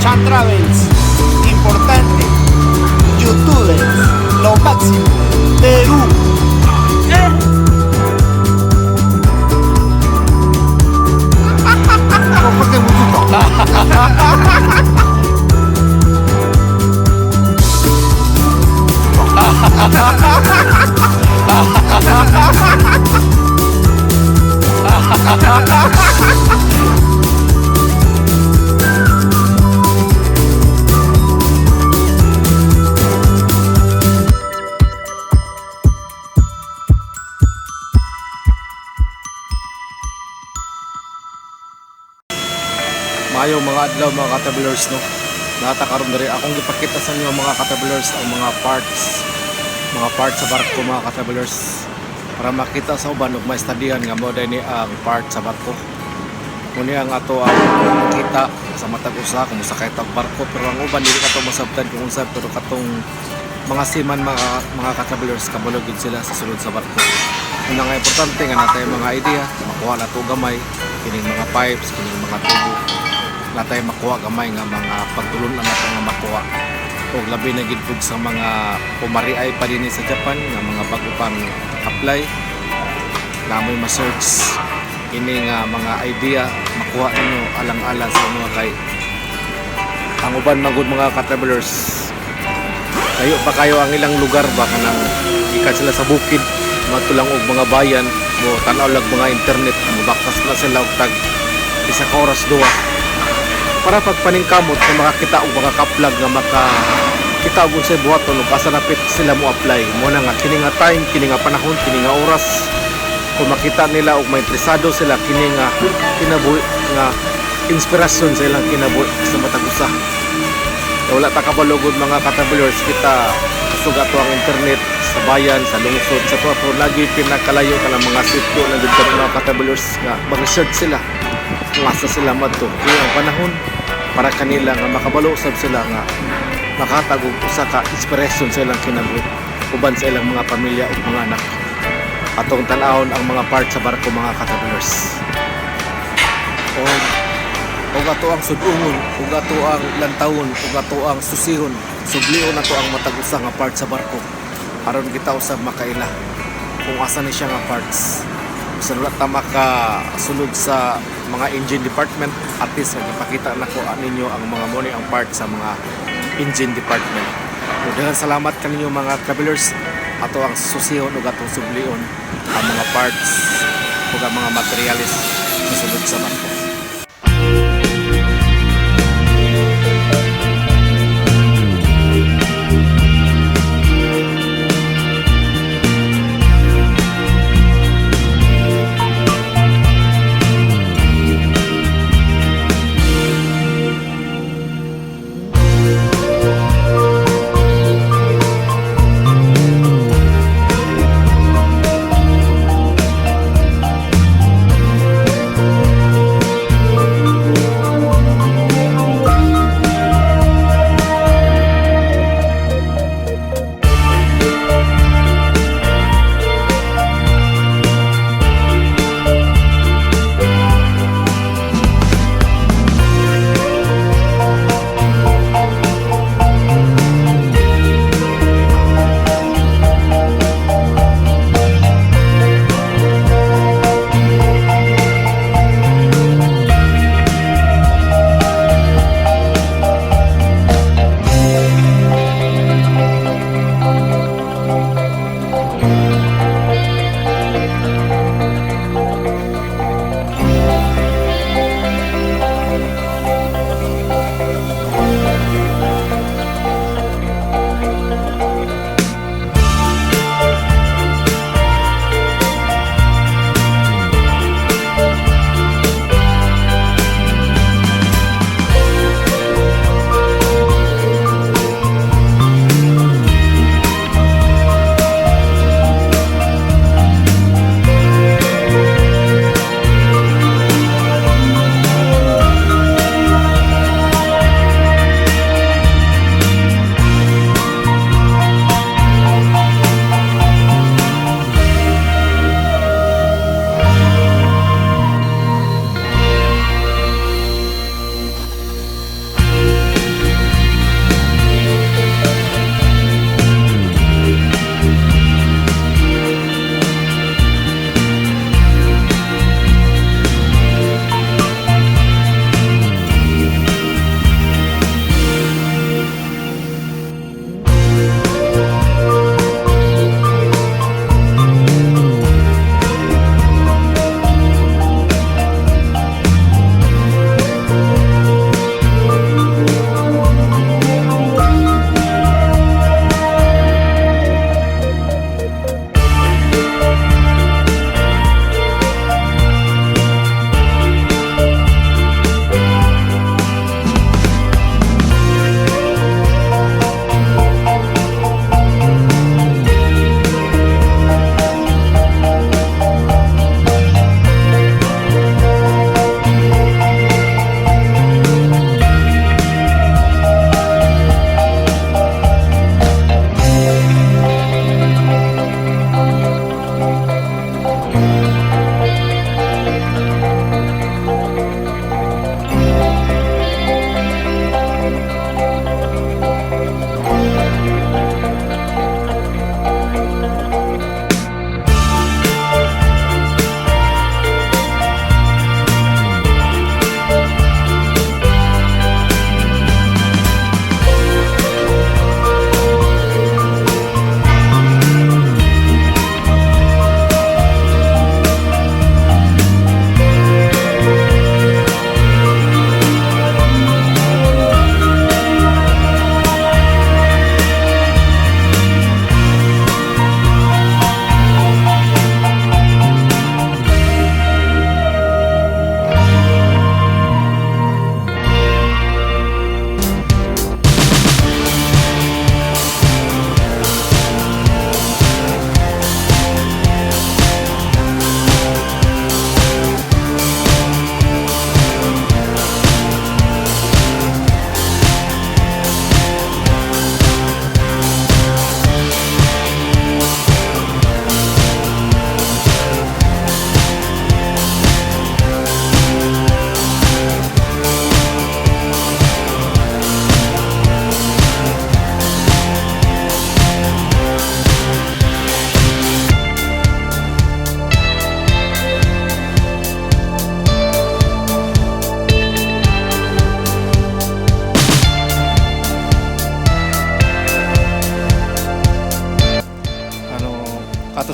Chan Travels, importante, youtubers, lo máximo, Perú. Maayong mga adlaw, mga ka-travelers, no. Nata karon diri akong gipakita sa inyo, mga ka-travelers, ang mga parts sa barko, mga ka-travelers, para makita sa uban ug maestadihan nga mao ni ang part sa barko. Muni ang ato ang kita sa matag usa kung mosakay tag barko, pero ang uban dili kato masabtan kung unsa, pero katong mga seaman, mga ka-travelers, kabalo gid sila sa sulod sa barko. Una nga importante nga natay mga idea, makuha na to gamay kining mga pipes, kining mga tubo, natay makuha gamay nga mga pagtulon-an nato nga makuha, ug labi na gid pud sa mga pumariay pa dinhi sa Japan nga mga bago pang apply namoy ma-search ini nga mga idea, makuha ninyo alang-alang sa mga kay ang uban magud, mga ka-travelers, kayo pa kayo ang ilang lugar ba, kanang gikan sila sa bukid matulang og mga bayan mo tan-aw lag mga internet, mobaktas na sila og tag isa ka oras, duha, para pagpaningkamot kung makakita og mga kaplag nga maka kita og unsay buhaton ug asa napit sila mo apply. Mo na nga kini nga time, kini nga panahon, kini nga oras, kung makita nila og mainteresado sila, kini nga kinabuhi nga inspirasyon sa ilang kinabuhi sa matag usa. Kaya wala ta kabalugod, mga ka-travelers, kita kusog ato ang internet sa bayan, sa lungsod, sa tuwa, pero lagi pinakalayo ka ng mga sityo na dito, mga ka-travelers, nga mag-research sila kung asa sila madto. Kaya ang panahon para kanila nga makabalo usab sila nga makatag og usa ka inspiration sa ilang kinabuhi uban sa ilang mga pamilya ug mga anak. Atong tan-awon ang mga part sa barko, mga ka-travelers. Og ato ang sudungon, ug ato ang lantawon, ug ato ang susihon, sublion ato ang matag usa nga part sa barko aron kita usab makaila kung asa ni siya nga parts. Bisan wala ta makasulod sa mga engine department, at least nga gipakita nako ninyo ang mga muni ang part sa mga engine department. So, daghang salamat kaninyo, mga travelers. Ato ang susihon ug atong sublion ang mga parts ug ang mga materials sa sulod sa barko.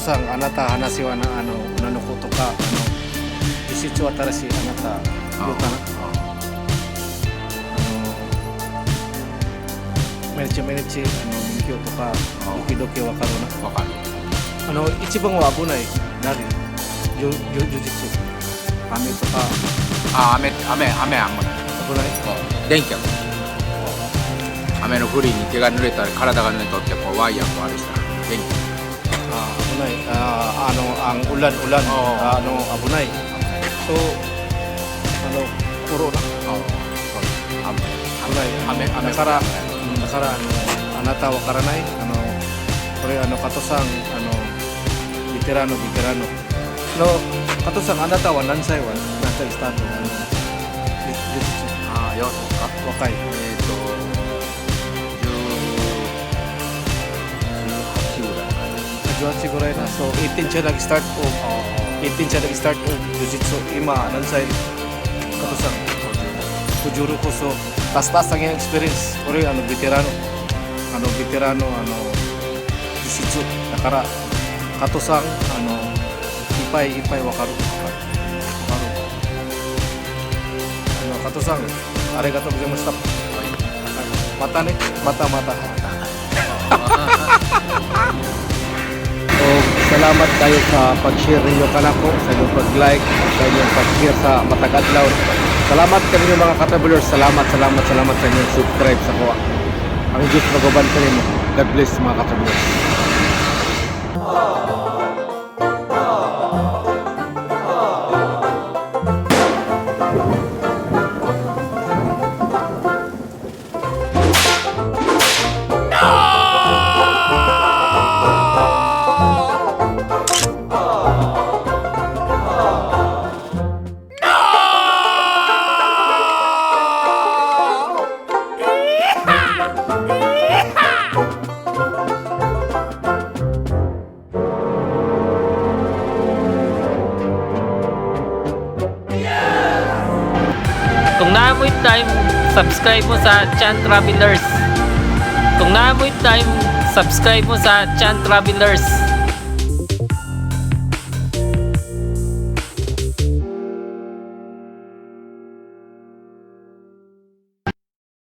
カトさんあなた話はなあの女の子とかあの実質新しいあなた言うたなあの毎日毎日あの勉強とかドキドキわかるな。わかる。あの一番は危ない誰柔柔柔術雨とか。あ、雨雨雨あんまない。危ない。電気や。雨の降りに手が濡れたり体が濡れとってこうワイヤーこうあれしたら電気。 Ah, 危ない。 Ah, ano ang ulan ulan. Oo. Ah, ano 危ない。 So ano puro na. あそう雨。 危ない。雨雨。だからだからあのあなたわからないあのこれあの加藤さんあのベテラノベテラノの加藤さんあなたは何歳は何歳スタートあの柔術。ああよですか。若い。18ぐらいかな。 18ぐらいな。 So 18 siya nag-start o 18 siya nag-start o jiu-jitsu. Ima 何歳加藤さん56 so taas-taas ang iyang experience. これあのベテラノあのベテラノあのjiu-jitsu だから加藤さんあのいっぱいいっぱいわかるわかるあの加藤さんありがとうございました。またねまたまた。 So, salamat kayo sa pag-share ninyo kanako, sa inyong pag-like, sa inyong pag-share sa matag adlaw. Salamat kanino mga ka-travelers. Salamat, salamat, salamat sa inyong subscribe sa kuha. Ang Diyos maguban kanimo. God bless, mga ka-travelers. Kung naa mo'y time, subscribe mo sa Chan Travelers. Kung naa mo'y time, subscribe mo sa Chan Travelers.